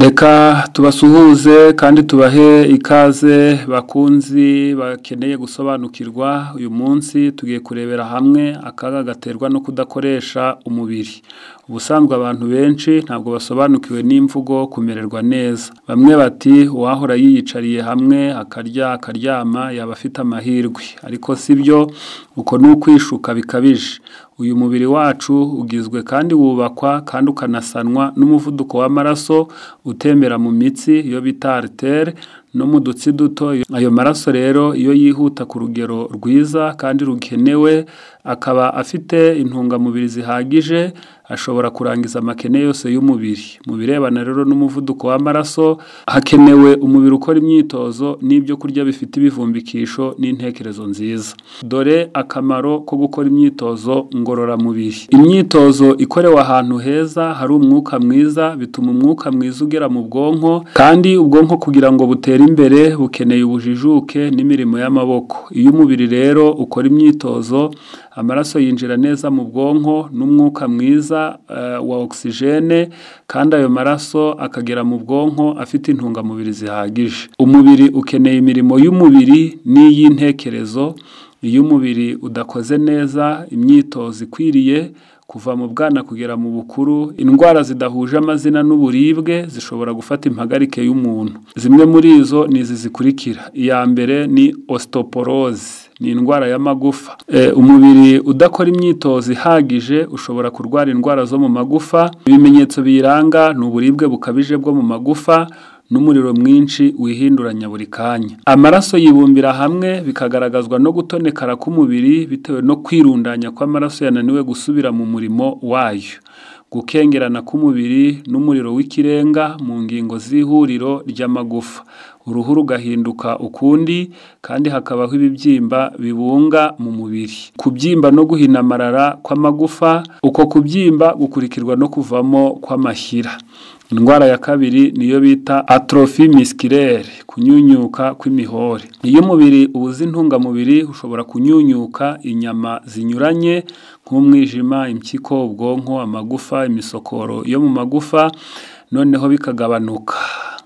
Reka tubasuhuze kandi tubahe ikaze bakunzi bakeneye gusobanukirwa. Uyu munsi tugiye kurebera hamwe akaga gaterwa no kudakoresha umubiri. Ubusanzwe abantu benshi ntabwo basobanukiwe n'imvugo kumererwa neza. Bamwe bati uwahora yiyicariye hamwe akarya akaryama yaba afite amahirwe, ariko sibyo, uko ni ukwishuka bikabije. Uyu mubiri wacu ugizwe kandi wubakwa kandi ukanasanwa n'umuvuduko w'amaraso utembera mu mitsi iyo bita artère no mu dutsi duto. Ayo maraso rero iyo yihuta ku rugero rwiza kandi rukenewe, akaba afite intungamubiri zihagije, ashobora kurangiza amakene yose y'umubiri. Mu birebana rero n'umuvuduko w'amaraso, hakenewe umubiri ukora imyitozo n'ibyo kurya bifite ibivumbikisho n'intekerezo nziza. Dore akamaro ko gukora imyitozo ngororamubiri. Imyitozo ikorewe ahantu heza hari umwuka mwiza bituma umwuka mwiza ugera mu bwonko, kandi ubwonko kugira ngo butere imbere bukeneye ubujijuke n'imirimo y'amaboko. Iyo umubiri rero ukora imyitozo, amaraso yinjira neza mu bwonko n'umwuka mwiza wa oxygene, kandi ayo maraso akagera mu bwonko afite intungamubiri zihagije. Umubiri ukeneye imirimo y'umubiri n'iy'intekerezo. Iyo umubiri udakoze neza imyitozo ikwiriye, kuva mu bwana kugera mu bukuru, indwara zidahuje amazina n'uburibwe zishobora gufata impagarike y'umuntu. Zimwe muri izo ni izi zikurikira. Iya mbere ni osteoporose, ni indwara y'amagufa. Umubiri udakora imyitozo ihagije ushobora kurwara indwara zo mu magufa. Ibimenyetso biyiranga ni uburibwe bukabije bwo mu magufa n'umuriro mwinshi wihinduranya buri kanya. Amaraso yibumbira hamwe bikagaragazwa no gutonekara k'umubiri bitewe no kwirundanya kw'amaraso yananiwe gusubira mu murimo wayo. Gukengerana k'umubiri n'umuriro w'ikirenga mu ngingo z'ihuriro ry'amagufa. Uruhu rugahinduka ukundi kandi hakabaho ibibyimba bibunga mu mubiri. Kubyimba no guhinamarara kw'amagufa, uko kubyimba gukurikirwa no kuvamo kw'amashyira. Indwara ya kabiri niyo bita atrophie musculaire, kunyunyuka kw'imihore. Iyo umubiri ubuze intungamubiri ushobora kunyunyuka inyama zinyuranye nk'umwijima, impyiko, ubwonko, amagufa, imisokoro yo mu magufa, noneho bikagabanuka.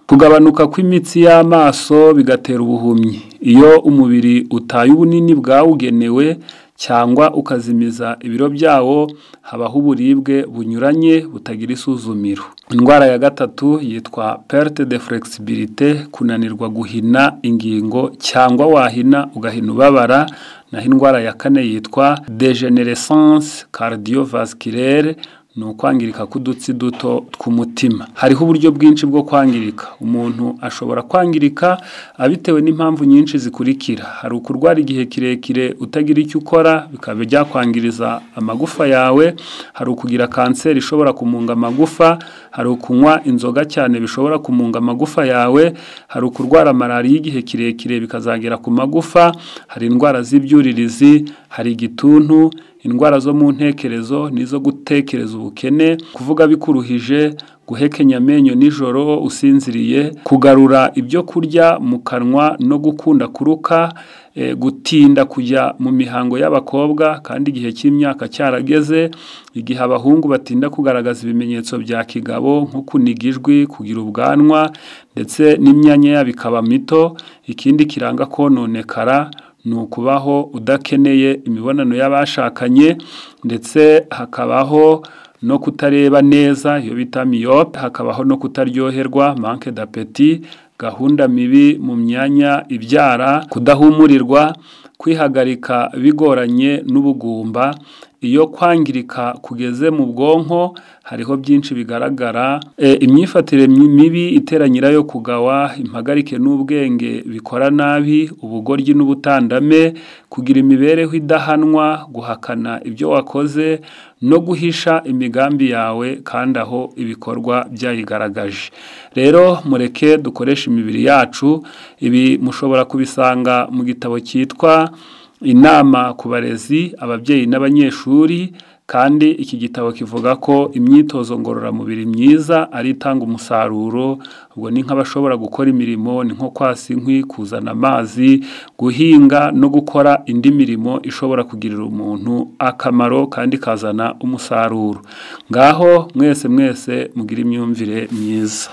Kugabanuka kw'imitsi y'amaso bigatera ubuhumyi. Iyo umubiri utaye ubunini bwawugenewe cyangwa ukazimiza ibiro byawo, habaho uburibwe bunyuranye butagira isuzumiro. Indwara ya gatatu yitwa perte de flexibilité, kunanirwa guhina ingingo cyangwa wahina ugahina ubabara. Naho indwara ya kane yitwa dégénérescence cardiovasculaire, ni ukwangirika k'udutsi duto tw'umutima. Hariho uburyo bwinshi bwo kwangirika. Umuntu ashobora kwangirika abitewe n'impamvu nyinshi zikurikira. Hari ukurwara igihe kirekire utagira icyo ukora bikaba byakwangiriza amagufa yawe, hari ukugira kanseri ishobora kumunga amagufa, hari ukunywa inzoga cyane bishobora kumunga amagufa yawe, hari ukurwara malariya igihe kirekire bikazagera ku magufa, hari indwara z'ibyuririzi, hari igituntu, indwara zo mu ntekerezo nizo gutekereza ubukene, kuvuga bikuruhije, guhekenya amenyo nijoro usinziriye, kugarura ibyo kurya mu kanwa no gukunda kuruka, gutinda kujya mu mihango y'abakobwa kandi igihe cy'imyaka cyarageze, igihe abahungu batinda kugaragaza ibimenyetso bya kigabo nko kuniga ijwi, kugira ubwanwa ndetse n'imyanya yabo ikaba mito. Ikindi kiranga kononekara ni ukubaho udakeneye imibonano y'abashakanye, ndetse hakabaho no kutareba neza iyo bita myope, hakabaho no kutaryoherwa manque d'appétit, gahunda mibi mu myanya ibyara, kudahumurirwa, kwihagarika bigoranye n'ubugumba. Iyo kwangirika kugeze mu bwonko hariho byinshi bigaragara. Imyifatire mibi itera nyirayo kugawa, impagarike n'ubwenge bikora nabi, ubugoryi n'ubutandame, kugira imibereho idahanwa, guhakana ibyo wakoze no guhisha imigambi yawe kandi aho ibikorwa byayigaragaje. Rero mureke dukoreshe imibiri yacu. Ibi mushobora kubisanga mu gitabo cyitwa Inama ku barezi, ababyeyi n'abanyeshuri, kandi iki gitabo kivuga ko imyitozo ngororamubiri myiza ari itanga umusaruro. Ubwo ni nk'abashobora gukora imirimo, ni nko kwasa inkwi, kuzana amazi, guhinga no gukora indi mirimo ishobora kugirira umuntu akamaro kandi ikazana umusaruro. Ngaho mwese mwese mugire imyumvire myiza.